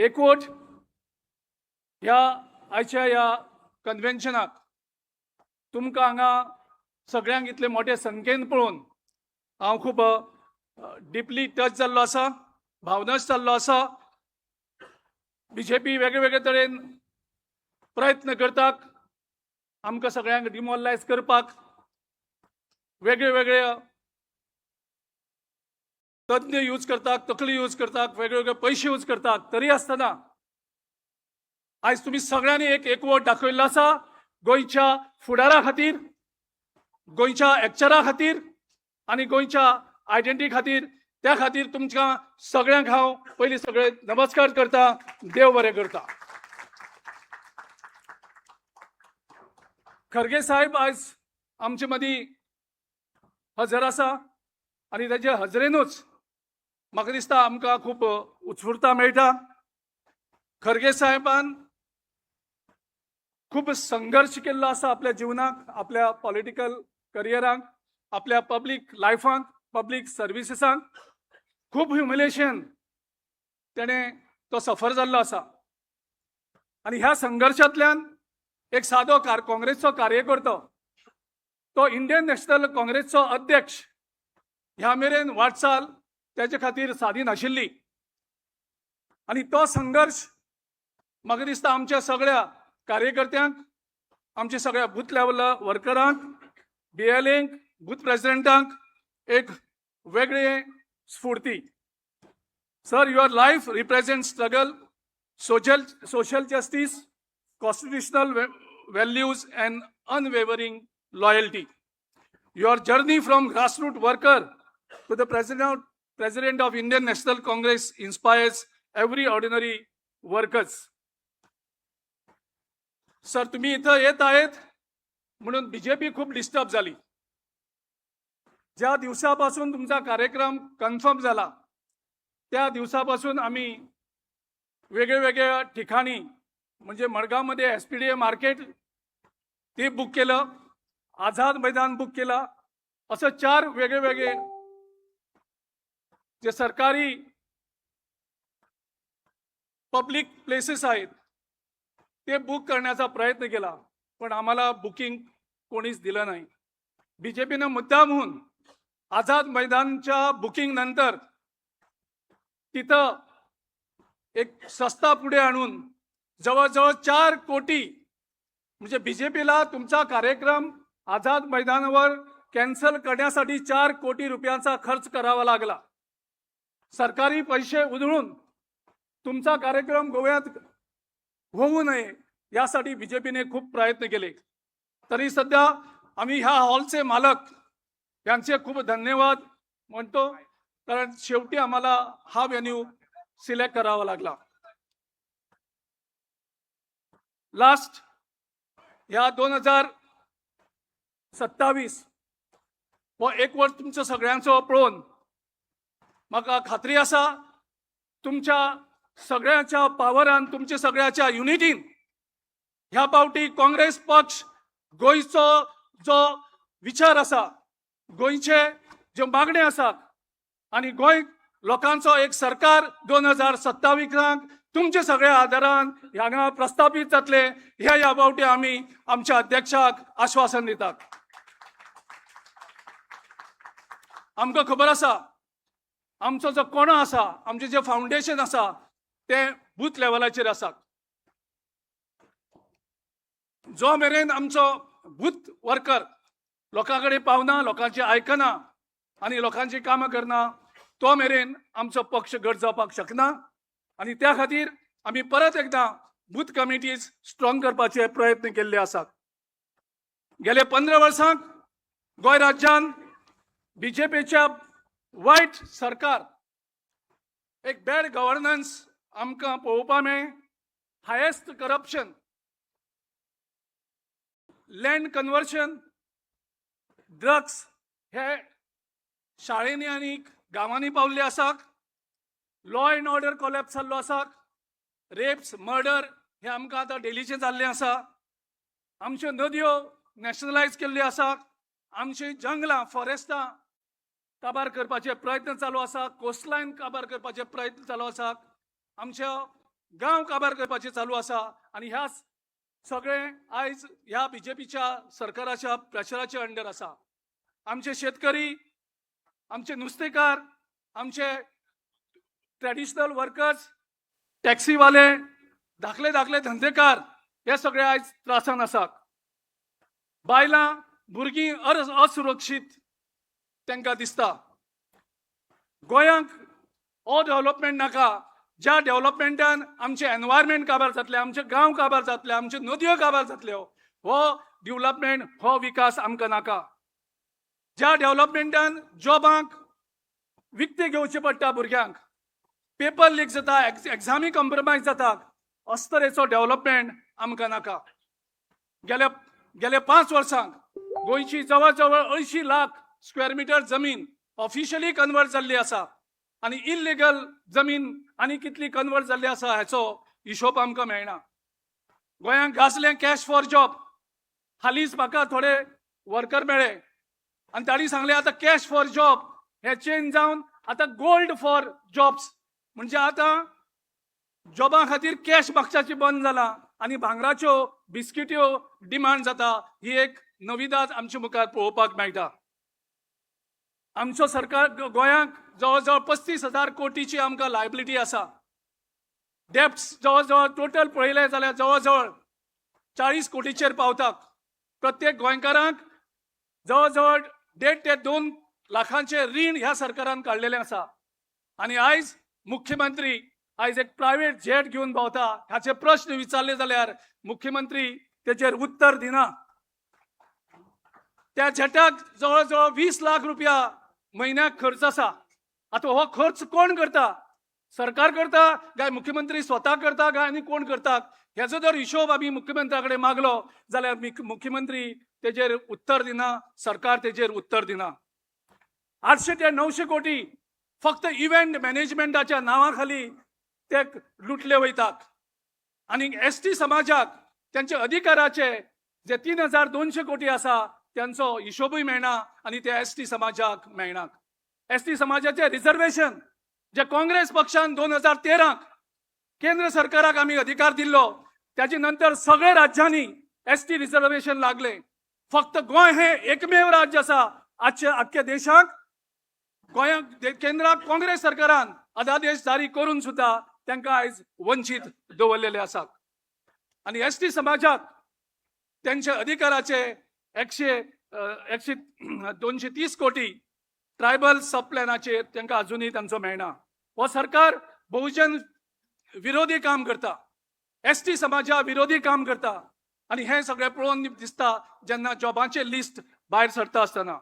एकवट ह्या आयच्या ह्या कन्व्हेन्शनाक तुमकां हांगा सगळ्यांक इतले मोठे संख्येन पळोवन हांव खूब डिपली टच जाल्लो आसा, भावनाच जाल्लो आसा. बीजेपी वेगळे वेगळे तरेन प्रयत्न करतात आमकां सगळ्यांक डिमोरलायज करपाक, वेगळे वेगळे तज्ञ यूज करतात, तकली यूज करतात, वेगळे वेगळे पयशे यूज करतात. तरी आसतना आयज तुमी सगळ्यांनी एक एकवट दाखयल्लो आसा गोंयच्या फुडारा खातीर, गोंयच्या एकचारा खातीर आनी गोंयच्या आयडेंटिटी खातीर. त्या खातीर तुमकां सगळ्यांक हांव पयलीं सगळे नमस्कार करता, देव बरें करता. खरगे साहेब आयज आमचे मदीं हजर आसा आनी ताजे हजरेनूच म्हाका दिसता आमकां खूब उत्स्फूर्ता मेळटा. खरगे साहेबान खूब संघर्श केल्लो आसा आपल्या जिवनाक, आपल्या पॉलिटिकल करियराक, आपल्या पब्लीक लायफाक, पब्लीक सर्विसीसांक. खूब ह्युमिलेशन तेणें तो सफर जाल्लो आसा आनी ह्या संघर्शांतल्यान एक सादो काँग्रेसचो कार्यकर्तो तो इंडियन नॅशनल काँग्रेसचो अध्यक्ष ह्या मेरेन वाटचाल तेजे खातीर सादी नाशिल्ली आनी तो संघर्श म्हाका दिसता आमच्या सगळ्या कार्यकर्त्यांक, आमच्या सगळ्या बूथ लेवल वर्करांक, बीएलएंक, बूथ प्रेसिडेंटांक एक वेगळे स्फूर्ती. Sir, your life represent struggle, social justice, constitutional values and unwavering loyalty. Your journey from grassroots worker to the president of Indian National Congress inspires every ordinary workers. Sir, तुम्ही इथं येत आहेत म्हणून BJP खूप disturb झाली. ज्या दिवसापासून तुमचा कार्यक्रम कन्फर्म झाला त्या दिवसापासून आम्ही वेगळे वेगळ्या ठिकाणी, म्हणजे मडगावमध्ये एसपीडीए मार्केट ते बुक केलं, आझाद मैदान बुक केलं, असं 4 वेगळे वेगळे जे सरकारी पब्लिक प्लेसेस आहेत ते बुक करण्याचा प्रयत्न केला, पण आम्हाला बुकिंग कोणीच दिलं नाही. बीजेपीनं मुद्दामहून आझाद मैदानच्या बुकिंग नंतर तिथं एक संस्था पुढे आणून जवळजवळ 4 कोटी, म्हणजे बीजेपीला तुमचा कार्यक्रम आझाद मैदानावर कॅन्सल करण्यासाठी 4 कोटी रुपयांचा खर्च करावा लागला. सरकारी पैसे उधळून तुमचा कार्यक्रम गोव्यात होऊ नये यासाठी बीजेपीने खूप प्रयत्न केले. तरी सध्या आम्ही ह्या हॉलचे मालक यांचे खूप धन्यवाद म्हणतो, कारण शेवटी आम्हाला हा व्हेन्यू सिलेक्ट करावा लागला. लास्ट ह्या 2027 हो एक वर्स तुमचो सगळ्यांचो पळोवन म्हाका खात्री आसा तुमच्या सगळ्यांच्या पावरान, तुमच्या सगळ्याच्या युनिटीन ह्या पावटी काँग्रेस पक्ष गोंयचो जो विचार आसा, गोंयचे ज्यो मागण्यो आसात आनी गोंय लोकांचो एक सरकार 2027 तुमच्या सगळ्या आदारान हांगा प्रस्थापीत जातले ह्या ह्या पावटी आमी आमच्या अध्यक्षाक आश्वासन दितात. आमकां खबर आसा आमचो जो कोणो आसा, आमचें जें फावंडेशन आसा तें बूथ लेवलाचेर आसा. जो मेरेन आमचो बूथ वर्कर लोकां कडेन पावना, लोकांची आयकना आनी लोकांची कामां करना तो मेरेन आमचो पक्ष घट जावपाक शकना आनी त्या खातीर आमी परत एकदां बूथ कमिटीज स्ट्रॉंग करपाचे प्रयत्न केल्ले आसात. गेले 15 वर्सांक गोंय राज्यान बीजेपीच्या वायट सरकार, एक बॅड गव्हर्नन्स आमकां पळोवपा मेळ्ळें. Highest corruption, land conversion, drugs हे शाळेंनी आनी गांवांनी पावल्ले आसात. लॉ एंड ऑर्डर कॉलॅप्स जाल्लो आसा. रेप्स, मर्डर हे आमकां आतां डेलीचें जाल्लें आसा. आमच्यो नदयो नॅशनलायज केल्ल्यो आसा. आमची जंगलां, फॉरेस्टां काबार करपाचे प्रयत्न चालू आसा. कोस्टलायन काबार करपाचे प्रयत्न चालू आसा. आमच्या गांव काबार करपाचें चालू आसा आनी ह्या सगळें आयज ह्या बीजेपीच्या सरकाराच्या प्रेशराच्या अंडर आसा. आमचे शेतकरी, आमचे नुस्तेकार, आमचे ट्रेडिशनल वर्कर्स, टॅक्सीवाले, धाकले धाकले धंदेकार हे सगळे आयज त्रासान आसात. बायलां भुरगीं असुरक्षीत तांकां दिसता. गोंयांक हो डेव्हलपमेंट नाका ज्या डेव्हलपमेंटान आमचें एनवायरमेंट काबार जातलें, आमचे गांव काबार जातले, आमच्यो नदयो काबार जातल्यो. हो डेव्हलपमेंट, हो विकास आमकां नाका. ज्या डेव्हलपमेंटान जॉबांक विकते घेवचे पडटा, भुरग्यांक पेपर लीक जाता, एग्जामी कॉम्प्रोमायज जाता, अशे तरेचो डेव्हलपमेंट आमकां नाका. गेल्या गेल्या 5 वर्सांक गोंयची जवळ जवळ 80 लाख स्क्वेअर मिटर जमीन ऑफिशियली कन्वर्ट जाल्ली आसा आनी इल्लिगल जमीन आनी कितली कन्वर्ट जाल्ली आसा हाचो हिशोब आमकां मेळना. गोंयांत गाजलें कॅश फॉर जॉब. हालींच म्हाका थोडे वर्कर मेळ्ळे आनी तांणी सांगलें, आतां कॅश फॉर जॉब हे चेंज जावन आतां गोल्ड फॉर जॉब्स, म्हणजे आतां जॉबा खातीर कॅश मागच्याची बंद जाला आनी भांगराच्यो बिस्किट्यो डिमांड जाता. ही एक नविदाद आमचे मुखार पळोवपाक मेळटा. आमचो सरकार गोंयांक जवळ जवळ 35,000 कोटीची आमकां लायबिलिटी आसा. डेब्ट्स जवळ जवळ टोटल पळयलें जाल्यार जवळ जवळ 40 कोटीचेर पावतात. प्रत्येक गोंयकारांक जवळ जवळ 1.5 ते 2 लाखांचे रीण ह्या सरकारान काडलेलें आसा आनी आयज मुख्यमंत्री आयज एक प्रायवेट जेट घेवन भोंवता. हाचे प्रश्न विचारले जाल्यार मुख्यमंत्री तेचेर उत्तर दिना. त्या जेटाक जवळ जवळ 20 लाख रुपया म्हयन्याक खर्च आसा. आतां हो खर्च कोण करता? सरकार करता काय मुख्यमंत्री स्वता करता काय आनी कोण करता? हेजो जर हिशोब आमी मुख्यमंत्र्या कडेन मागलो जाल्यार मुख्यमंत्री तेजेर उत्तर दिना, सरकार तेजेर उत्तर दिना. 800 ते 900 कोटी फक्त इव्हेंट मॅनेजमेंटाच्या नांवा खाली ते लुटले वयतात आनी एसटी समाजाक त्यांचे अधिकाराचे जे 3200 कोटी आसा त्यांचो हिशोबूय मेळना आनी ते एसटी समाजाक मेळना. एसटी समाजाचे रिझर्वेशन जे काँग्रेस पक्षान 2013क केंद्र सरकाराक आमी अधिकार दिल्लो, त्याचे नंतर सगळे राज्यांनी एसटी रिझर्वेशन लागले. फक्त गोंय हे एकमेव राज्य आसा आजच्या आख्ख्या देशाक. गोंयाक केंद्राक काँग्रेस सरकारान अध्यादेश जारी करून सुद्दां तांकां आयज वंचीत दवरलेले आसात आनी एसटी समाजाक त्यांच्या अधिकाराचे एकशे एकशे 230 कोटी ट्रायबल सब प्लॅनाचेर तांकां अजुनूय तांचो मेळना. हो सरकार बहुजन विरोधी काम करता, एसटी समाजा विरोधी काम करता आनी हें सगळें पळोवन दिसता जेन्ना जॉबांचें लिस्ट भायर सरता आसतना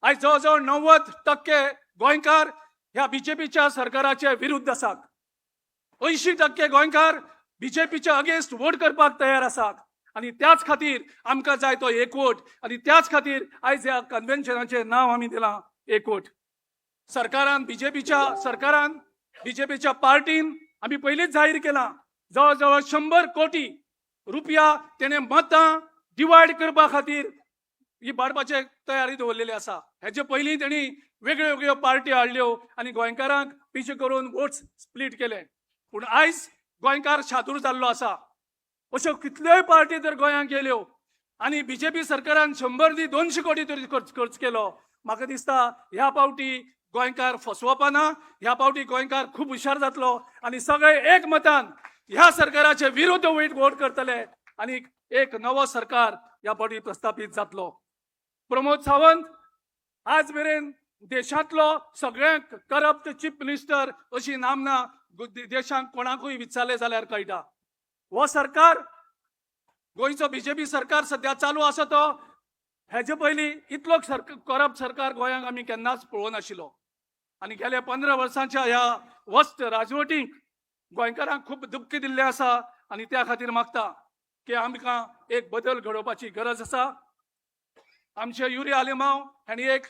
आयज जवळ जवळ 90% गोंयकार ह्या बीजेपीच्या सरकाराचे विरुद्ध आसात. 80% गोंयकार बीजेपीच्या अगेन्स्ट वोट करपाक तयार आसात आनी त्याच खातीर आमकां जाय तो एकवट आनी त्याच खातीर आयज ह्या कन्व्हेन्शनाचें नांव आमी दिलां एकवट. सरकारान, बीजेपीच्या सरकारान, बीजेपीच्या पार्टीन आमी पयलींच जाहीर केलां, जवळ जवळ 100 कोटी रुपया तेणे मतां डिवायड करपा खातीर ही बाडपाचे तयारी दवरलेली आसा. हेचे पयलीं तेणी वेगळ्यो वेगळ्यो पार्टी हाडल्यो आनी गोंयकारांक पिशे करून वोट्स स्प्लीट केले. पूण आयज गोंयकार शादूर जाल्लो आसा. अश्यो कितल्योय पार्टी तर गोंयांत गेल्यो आनी बीजेपी सरकारान 100 दी 200 कोटी तरी खर्च खर्च केलो. म्हाका दिसता ह्या पावटी गोंयकार फसवपा ना. ह्या पावटी गोंयकार खूब हुशार जातलो आनी सगळे एक मतान ह्या सरकाराचे विरुद्ध वोट वोट करतले आनी एक नवो सरकार ह्या पावटी प्रस्थापीत जातलो. प्रमोद सावंत आज मेरेन देशांतलो सगळ्यांत करप्ट चीफ मिनिस्टर अशी नामना देशांत कोणाकूय विचारले जाल्यार कळटा. हो सरकार, गोंयचो बीजेपी सरकार सध्या चालू आसा तो हेजे पयलीं इतलो करप्ट सरकार गोंयांक आमी केन्नाच पळोवनाशिल्लो आनी गेल्या 15 वर्सांच्या ह्या वस्त राजवटींक गोंयकारांक खूब दुख्ख दिल्लें आसा आनी त्या खातीर मागता की आमकां एक बदल घडोवपाची गरज आसा. आमचे युरी आलेमाव हांणी एक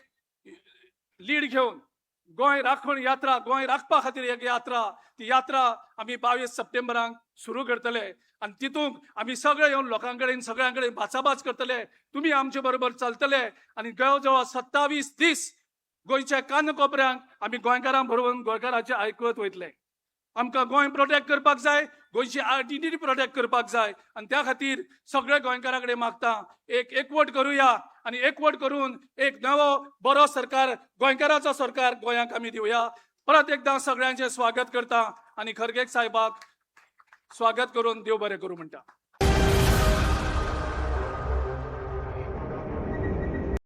लीड घेवन गोंय राखण यात्रा, गोंय राखपा खातीर एक यात्रा, ती यात्रा आमी 22 सप्टेंबराक सुरू करतले आनी तितूंत आमी सगळे येवन लोकां कडेन, सगळ्यां कडेन भाचाभाच करतले. तुमी आमचे बरोबर चलतले आनी जवळ जवळ 27 दीस गोंयच्या कान कोपऱ्यांक आमी गोंयकारां बरोबर गोंयकाराचें आयकत वयतले. आमकां गोंय प्रोटेक्ट करपाक जाय, गोंयची आयडेंटिटी प्रोटेक्ट करपाक जाय आनी त्या खातीर सगळ्या गोंयकारां कडेन मागता, एक एकवट करुया आनी एकवट करून एक नवो बरो सरकार, गोंयकाराचो सरकार गोंयांक आमी दिवया. परत एकदां सगळ्यांचें स्वागत करता आनी खरगे साहेबाक स्वागत करून देव बरें करूं म्हणटा.